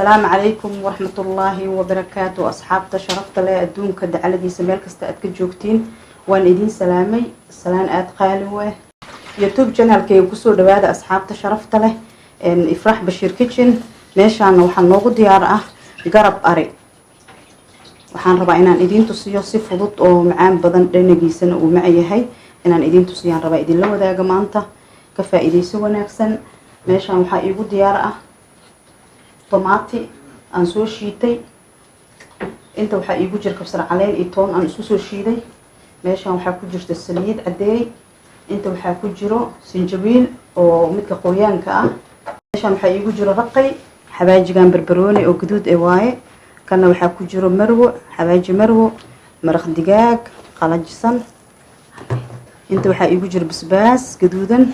Asalaamu calaykum waraxmatullaahi wabarakaatu. Asxaabta sharafta leh, adduunka dacaladiisa meel kasta aad ka joogtiin, waan idiin salaamay, salaan aada qaali u ah. YouTube channelkayga kusoo dhawaada, asxaabta sharafta leh, Ifraax Bashiir Kitchen. Meeshaana waxaa noogu diyaar ah garab ari. Waxaan rabaa inaan idiin tusiyo si fudud oo macaan badan, dhanagiisana uu mac yahay inaan idiin tusiyaan rabaa, idinla wadaaga maanta. Ka faa-iideyso wanaagsan. Meeshaan waxaa iigu diyaar ah tomaati aan soo shiitay. Inta waxaa iigu jira kabsar caleen iyo toon aan isku soo shiiday. Meeshaan waxaa ku jirta saliid cadeey. Inta waxaa ku jiro sinjabiil oo midka qoyaanka ah. Meeshaan waxaa iigu jiro raqay, xawaajigan barbarooni oo gaduud e waaye. Kana waxaa ku jiro marwo, xawaaji marwo, maraq digaag qalajisan. Inta waxaa iigu jiro basbaas gaduudan.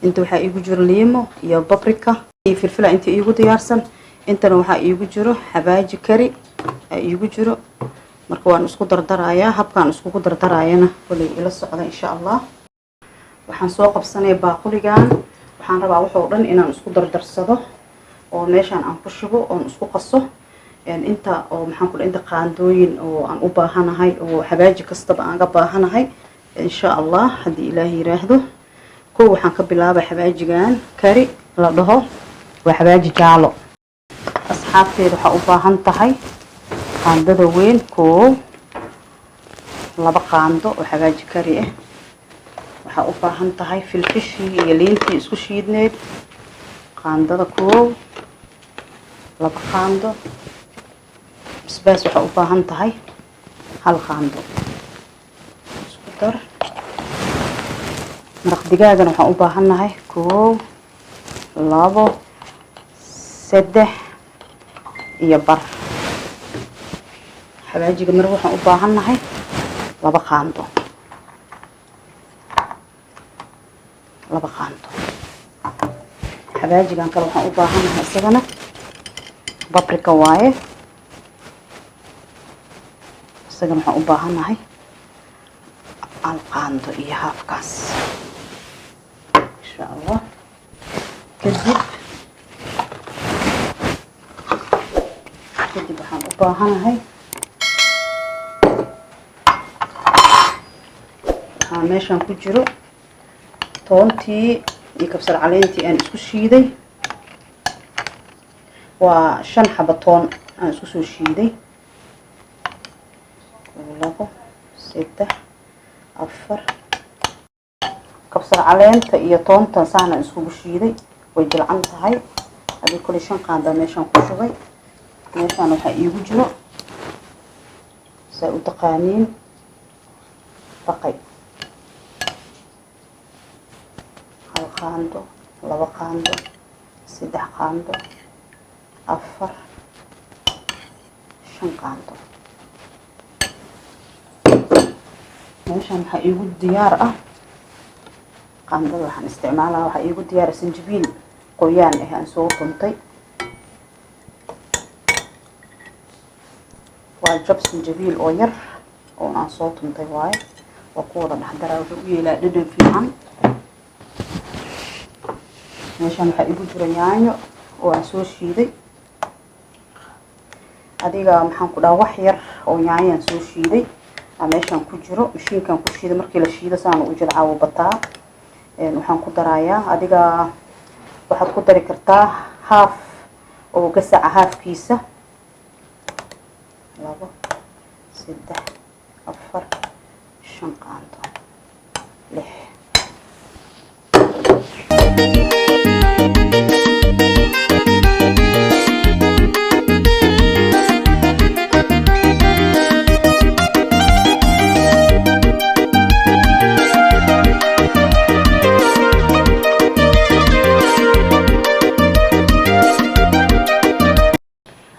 Inta waxaa iigu jiro liimo iyo paprika iyo filfila. Inta iigu diyaarsan, intana waxaa iigu jiro xawaaji kari aa iigu jiro. Marka waan isku dardarayaa. Habkaan iskugu dardaraayana kolay ila socda, insha Allah. Waxaan soo qabsanaya baaquligan. Waxaan rabaa waxoo dhan inaan isku dardarsado oo meeshaan aan ku shubo oon isku qaso. Inta oo maxaan ku inta qaandooyin oo aan u baahanahay oo xawaaji kastaba aan ga baahanahay, insha Allah, haddii Ilaah yiraahdo. Kow, waxaan ka bilaabay xawaajigan kari la dhaho, waa xawaaji jaalo. Asxaabteeda, waxaa u baahan tahay qaandada weyn koow, 2 qaando oo xawaaji kari ah. Waxaa u baahan tahay filfishii iyo liintii isku shiidneyd, qaandada koow, 2 qaando. Basbaas waxaa u baahan tahay 1 qaando, isku dar. Maraq digaagana waxaan u baahannahay koow, 2, 3 iyo bar. Xawaajiga mar waxaan u baahannahay 2 qaando, 2 qaando. Xawaajigan kale waxaan u baahannahay isagana paprika waaye, isagana waxaan u baahannahay 1 qaando iyo haafkaas, insha Allah. Kadib waxaan u baahanahay, waxaa meeshaan ku jiro toontii iyo kabsar caleentii aan isku shiiday. Waa 5 xaba toon aan isku soo shiiday: 2, 3, 4. Kabsar caleenta iyo toonta saanaan iskugu shiiday, way jilcan tahay. Adii kolay 5 qaandaa meeshaan ku shubay. Meeshaan waxaa iigu jiro, saa u taqaaniin, baqay: 1 qaando, 2 qaando, 3 qaando, 4, 5 qaando. Meeshaan waxaa iigu diyaar ah qaandada waxaan isticmaalaa. Waxaa iigu diyaar ah sanjabiil qoyaan ah aan soo tuntay. Waa jab sanjabiil oo yar oo aan soo tuntay waaye. Waa ku wada dhexdaraa, wuxuu u yeelaa dhadhan fiican. Meeshaan waxaa iigu jira yaanyo oo aan soo shiiday. Adiga maxaan ku dhaha, wax yar oo yaanyo aan soo shiiday aa meeshaan ku jiro. Mashiinkan ku shiiday. Markii la shiido saan u jilcaa, wuu bataa. Waxaan ku darayaa, adiga waxaad ku dari kartaa haaf oo gasaca haafkiisa: 2, 3, 4, 5 qaando, 6.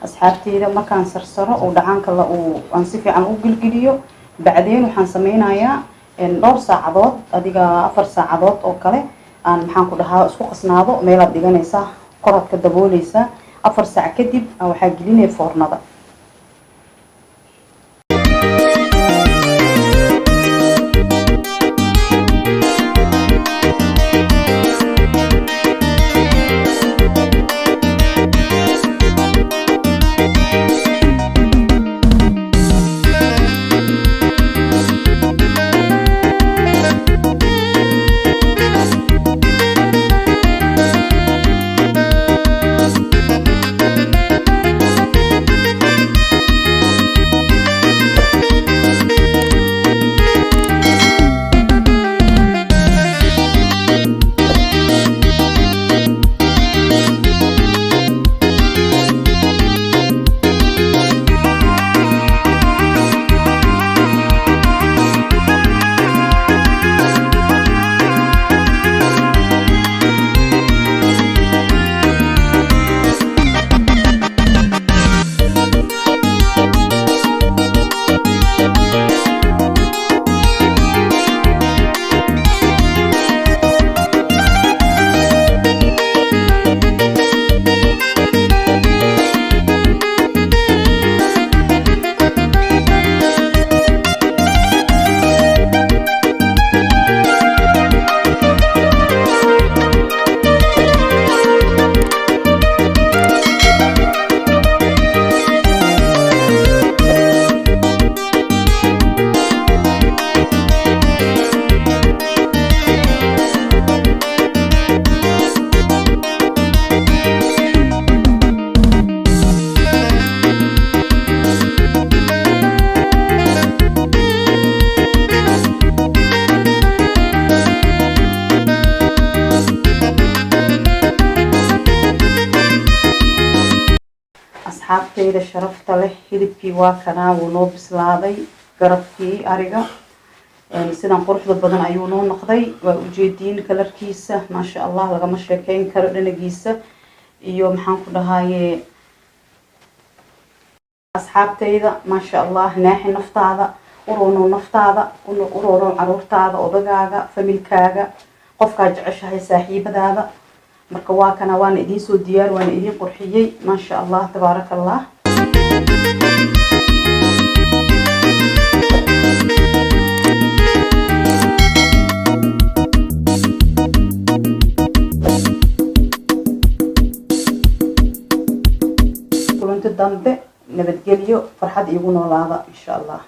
Asxaabteyda, markaan sarsaro oo dhacaanka la uu aan si fiican u gilgiliyo, bacdeen waxaan sameynayaa dhowr saacadood, adiga 4 saacadood oo kale aan maxaan ku dhahaa isku qasnaado. Meelaad dhiganaysaa, koraad ka dabooleysaa. 4 saac kadib waxaa gelinaya foornada. Asxaabtayda sharafta leh, hilibkii waa kanaa, wuu noo bislaaday garabkii ariga. Sidan quruxda badan ayuu noo noqday. Waa ujeediin kalarkiisa, maasha Allah, lagama sheekeyn karo dhanagiisa iyo maxaan ku dhahaye. Asxaabtayda, maasha Allah, naaxi naftaada, uroonow naftaada, uroonow caruurtaada, odagaaga, familkaaga, qofkaa jeceshahay, saaxiibadaada. Marka waa kana, waana idiin soo diyaar, waana idiin qurxiyey. Maasha Allah, tabaaraka Allah. Kulanti dambe, nabadgelyo, farxad iigu noolaada, insha Allah.